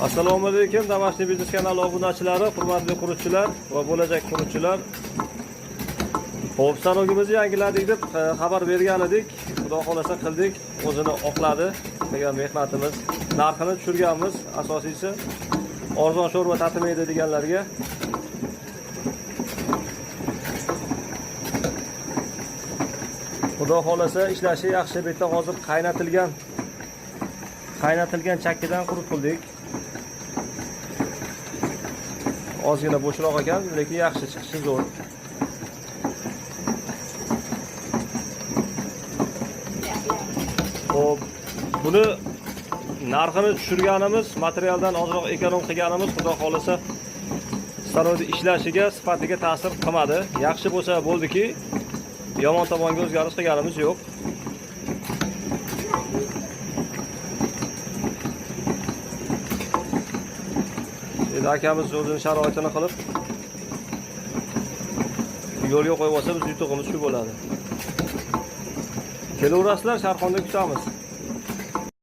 Assalomu alaykum, Домашний biznes kanali obunachilari, hurmatli quruvchilar va bo'lajak quruvchilar. Xo'p, stanogimizni yangiladik deb xabar bergan edik. Xudo xolasa qildik, o'zini oqladi. Qilgan mehnatimiz. Narxini tushirganmiz, asosiysi arzon sho'rva tatimaydi deganlarga. Xudo xolasa ishlashi yaxshi. Bu yerda hozir qaynatilgan chakkidan qurut qildik. Ozgina bo'shroq ekan, lekin yaxshi chiqishi zo'r. Xo'p, buni narxini tushirganimiz, materialdan ozroq ekonom qilganimiz, Xudo xolasa stanokni ishlashiga, sifatiga ta'sir qilmadi. Yaxshi bo'lsa bo'ldiki, yomon tomonga o'zgarish qilganimiz yo'q. Endi akamiz o'zini sharoitini qilib yo'lga qo'yib olsa, biz yutug'imiz shu bo'ladi. Kelaverasizlar, Sharqonda kutamiz.